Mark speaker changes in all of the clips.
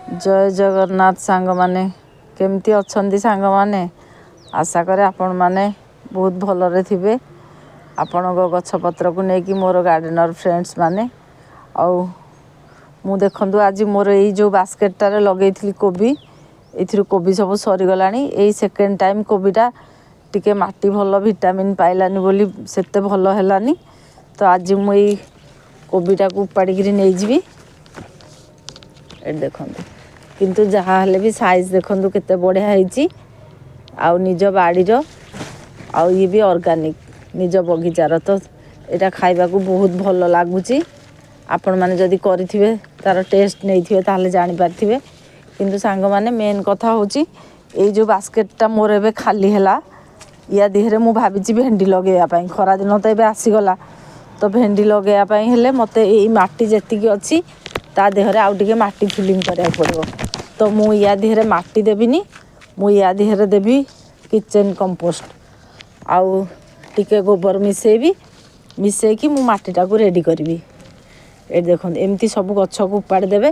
Speaker 1: ଜୟ ଜଗନ୍ନାଥ ସାଙ୍ଗମାନେ, କେମିତି ଅଛନ୍ତି ସାଙ୍ଗମାନେ? ଆଶା କରେ ଆପଣମାନେ ବହୁତ ଭଲରେ ଥିବେ। ଆପଣଙ୍କ ଗଛପତ୍ରକୁ ନେଇକି ମୋର ଗାର୍ଡ଼େନର୍ ଫ୍ରେଣ୍ଡସ୍ ମାନେ। ଆଉ ମୁଁ ଦେଖନ୍ତୁ, ଆଜି ମୋର ଏଇ ଯେଉଁ ବାସ୍କେଟଟାରେ ଲଗେଇଥିଲି କୋବି, ଏଥିରୁ କୋବି ସବୁ ସରିଗଲାଣି। ଏଇ ସେକେଣ୍ଡ ଟାଇମ୍ କୋବିଟା ଟିକେ ମାଟି ଭଲ ଭିଟାମିନ୍ ପାଇଲାନି ବୋଲି ସେତେ ଭଲ ହେଲାନି। ତ ଆଜି ମୁଁ ଏଇ କୋବିଟାକୁ ଉପାଡ଼ିକିରି ନେଇଯିବି। ଏଠି ଦେଖନ୍ତୁ, କିନ୍ତୁ ଯାହା ହେଲେ ବି ସାଇଜ୍ ଦେଖନ୍ତୁ କେତେ ବଢ଼ିଆ ହେଇଛି। ଆଉ ନିଜ ବାଡ଼ିର, ଆଉ ଇଏ ବି ଅର୍ଗାନିକ୍, ନିଜ ବଗିଚାର, ତ ଏଇଟା ଖାଇବାକୁ ବହୁତ ଭଲ ଲାଗୁଛି। ଆପଣମାନେ ଯଦି କରିଥିବେ, ତା'ର ଟେଷ୍ଟ ନେଇଥିବେ, ତାହେଲେ ଜାଣିପାରିଥିବେ। କିନ୍ତୁ ସାଙ୍ଗମାନେ, ମେନ୍ କଥା ହେଉଛି ଏଇ ଯେଉଁ ବାସ୍କେଟଟା ମୋର ଏବେ ଖାଲି ହେଲା, ୟା ଦେହରେ ମୁଁ ଭାବିଛି ଭେଣ୍ଡି ଲଗେଇବା ପାଇଁ। ଖରାଦିନ ତ ଏବେ ଆସିଗଲା, ତ ଭେଣ୍ଡି ଲଗେଇବା ପାଇଁ ହେଲେ ମୋତେ ଏଇ ମାଟି ଯେତିକି ଅଛି ତା ଦେହରେ ଆଉ ଟିକେ ମାଟି ଫିଲିଂ କରିବାକୁ ପଡ଼ିବ। ତ ମୁଁ ୟା ଦେହରେ ମାଟି ଦେବିନି, ମୁଁ ୟା ଦେହରେ ଦେବି କିଚେନ୍ କମ୍ପୋଷ୍ଟ ଆଉ ଟିକେ ଗୋବର ମିଶାଇବି। ମିଶାଇକି ମୁଁ ମାଟିଟାକୁ ରେଡ଼ି କରିବି। ଏଠି ଦେଖନ୍ତୁ, ଏମିତି ସବୁ ଗଛକୁ ଉପାଡ଼ି ଦେବେ।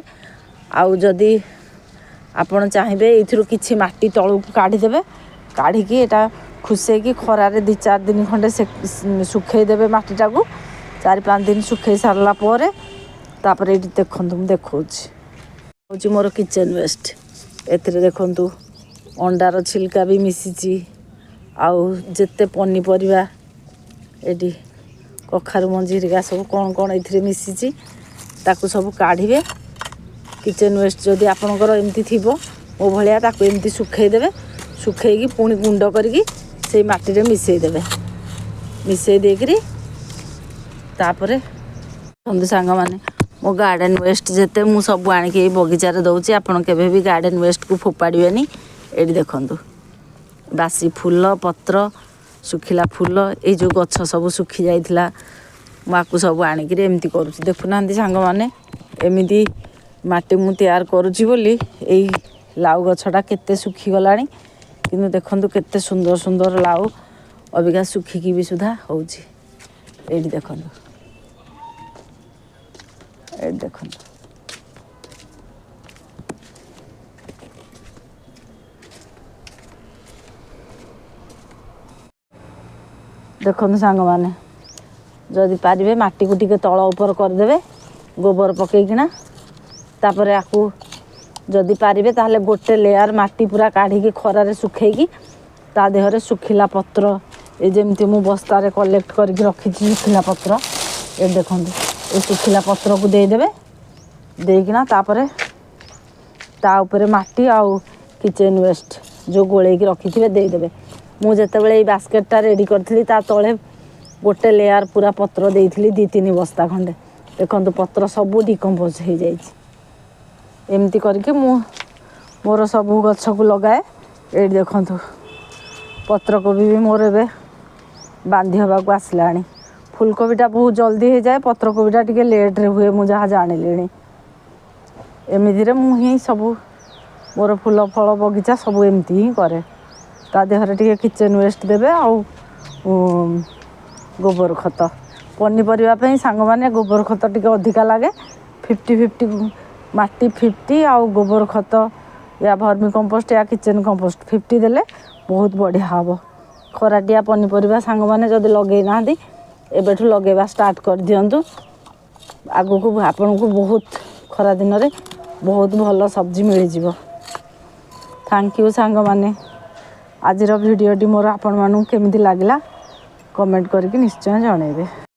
Speaker 1: ଆଉ ଯଦି ଆପଣ ଚାହିଁବେ, ଏଇଥିରୁ କିଛି ମାଟି ତଳକୁ କାଢ଼ିଦେବେ। କାଢ଼ିକି ଏଇଟା ଖୁସେଇକି ଖରାରେ 2-4 ଦିନ ଖଣ୍ଡେ ଶୁଖେଇ ଦେବେ ମାଟିଟାକୁ। 4-5 ଦିନ ଶୁଖେଇ ସାରିଲା ପରେ ତାପରେ ଏଇଠି ଦେଖନ୍ତୁ, ମୁଁ ଦେଖାଉଛି, ହେଉଛି ମୋର କିଚେନ୍ ୱେଷ୍ଟ। ଏଥିରେ ଦେଖନ୍ତୁ, ଅଣ୍ଡାର ଛିଲକା ବି ମିଶିଛି, ଆଉ ଯେତେ ପନିପରିବା, ଏଠି କଖାରୁ ମଞ୍ଜି ହେରିକା ସବୁ କ'ଣ କ'ଣ ଏଥିରେ ମିଶିଛି, ତାକୁ ସବୁ କାଢ଼ିବେ। କିଚେନ୍ ୱେଷ୍ଟ ଯଦି ଆପଣଙ୍କର ଏମିତି ଥିବ ମୋ ଭଳିଆ, ତାକୁ ଏମିତି ଶୁଖେଇ ଦେବେ। ଶୁଖେଇକି ପୁଣି ଗୁଣ୍ଡ କରିକି ସେଇ ମାଟିରେ ମିଶାଇ ଦେବେ। ମିଶାଇ ଦେଇକରି ତାପରେ ଦେଖନ୍ତୁ ସାଙ୍ଗମାନେ, ମୋ ଗାର୍ଡ଼େନ୍ ୱେଷ୍ଟ ଯେତେ ମୁଁ ସବୁ ଆଣିକି ଏଇ ବଗିଚାରେ ଦେଉଛି। ଆପଣ କେବେ ବି ଗାର୍ଡ଼େନ୍ ୱେଷ୍ଟକୁ ଫୋପାଡ଼ିବେନି। ଏଇଠି ଦେଖନ୍ତୁ, ବାସି ଫୁଲ ପତ୍ର, ଶୁଖିଲା ଫୁଲ, ଏଇ ଯେଉଁ ଗଛ ସବୁ ଶୁଖି ଯାଇଥିଲା, ମୁଁ ଆକୁ ସବୁ ଆଣିକିରି ଏମିତି କରୁଛି। ଦେଖୁନାହାନ୍ତି ସାଙ୍ଗମାନେ, ଏମିତି ମାଟି ମୁଁ ତିଆରି କରୁଛି ବୋଲି ଏଇ ଲାଉ ଗଛଟା କେତେ ଶୁଖିଗଲାଣି, କିନ୍ତୁ ଦେଖନ୍ତୁ କେତେ ସୁନ୍ଦର ସୁନ୍ଦର ଲାଉ ଅବିକା ଶୁଖିକି ବି ସୁଦ୍ଧା ହେଉଛି। ଏଇଠି ଦେଖନ୍ତୁ, ଏଇଠି ଦେଖନ୍ତୁ। ଦେଖନ୍ତୁ ସାଙ୍ଗମାନେ, ଯଦି ପାରିବେ ମାଟିକୁ ଟିକେ ତଳ ଉପର କରିଦେବେ ଗୋବର ପକେଇକିନା। ତାପରେ ଆକୁ ଯଦି ପାରିବେ, ତାହେଲେ ଗୋଟେ ଲେୟାର ମାଟି ପୁରା କାଢ଼ିକି ଖରାରେ ଶୁଖେଇକି ତା ଦେହରେ ଶୁଖିଲା ପତ୍ର, ଏ ଯେମିତି ମୁଁ ବସ୍ତାରେ କଲେକ୍ଟ କରିକି ରଖିଛି ଶୁଖିଲା ପତ୍ର, ଏ ଦେଖନ୍ତୁ, ଏ ଶୁଖିଲା ପତ୍ରକୁ ଦେଇଦେବେ। ଦେଇକିନା ତାପରେ ତା ଉପରେ ମାଟି ଆଉ କିଚେନ୍ ୱେଷ୍ଟ ଯେଉଁ ଗୋଳେଇକି ରଖିଥିବେ ଦେଇଦେବେ। ମୁଁ ଯେତେବେଳେ ଏଇ ବାସ୍କେଟଟା ରେଡ଼ି କରିଥିଲି, ତା ତଳେ ଗୋଟେ ଲେୟାର ପୁରା ପତ୍ର ଦେଇଥିଲି, 2-3 ବସ୍ତା ଖଣ୍ଡେ। ଦେଖନ୍ତୁ, ପତ୍ର ସବୁ ଡିକମ୍ପୋଜ୍ ହେଇଯାଇଛି। ଏମିତି କରିକି ମୁଁ ମୋର ସବୁ ଗଛକୁ ଲଗାଏ। ଏଇଠି ଦେଖନ୍ତୁ, ପତ୍ରକୋବି ବି ମୋର ଏବେ ବାନ୍ଧି ହେବାକୁ ଆସିଲାଣି। ଫୁଲକୋବିଟା ବହୁତ ଜଲ୍ଦି ହେଇଯାଏ, ପତ୍ରକୋବିଟା ଟିକେ ଲେଟ୍ରେ ହୁଏ, ମୁଁ ଯାହା ଜାଣିଲିଣି। ଏମିତିରେ ମୁଁ ହିଁ ସବୁ ମୋର ଫୁଲ ଫଳ ବଗିଚା ସବୁ ଏମିତି ହିଁ କରେ। ତା ଦେହରେ ଟିକେ କିଚେନ୍ ୱେଷ୍ଟ ଦେବେ ଆଉ ଗୋବର ଖତ। ପନିପରିବା ପାଇଁ ସାଙ୍ଗମାନେ ଗୋବର ଖତ ଟିକେ ଅଧିକା ଲାଗେ। 50-50, ମାଟି 50 ଆଉ ଗୋବର ଖତ ୟା ଭର୍ମି କମ୍ପୋଷ୍ଟ ୟା କିଚେନ୍ କମ୍ପୋଷ୍ଟ 50 ଦେଲେ ବହୁତ ବଢ଼ିଆ ହେବ। ଖରାଟିଆ ପନିପରିବା ସାଙ୍ଗମାନେ ଯଦି ଲଗେଇ ନାହାନ୍ତି, ଏବେଠୁ ଲଗେଇବା ଷ୍ଟାର୍ଟ କରିଦିଅନ୍ତୁ। ଆଗକୁ ଆପଣଙ୍କୁ ବହୁତ ଖରା ଦିନରେ ବହୁତ ଭଲ ସବଜି ମିଳିଯିବ। Thank you ସାଙ୍ଗମାନେ। ଆଜିର ଭିଡ଼ିଓଟି ମୋର ଆପଣମାନଙ୍କୁ କେମିତି ଲାଗିଲା, କମେଣ୍ଟ କରିକି ନିଶ୍ଚୟ ଜଣାଇବେ।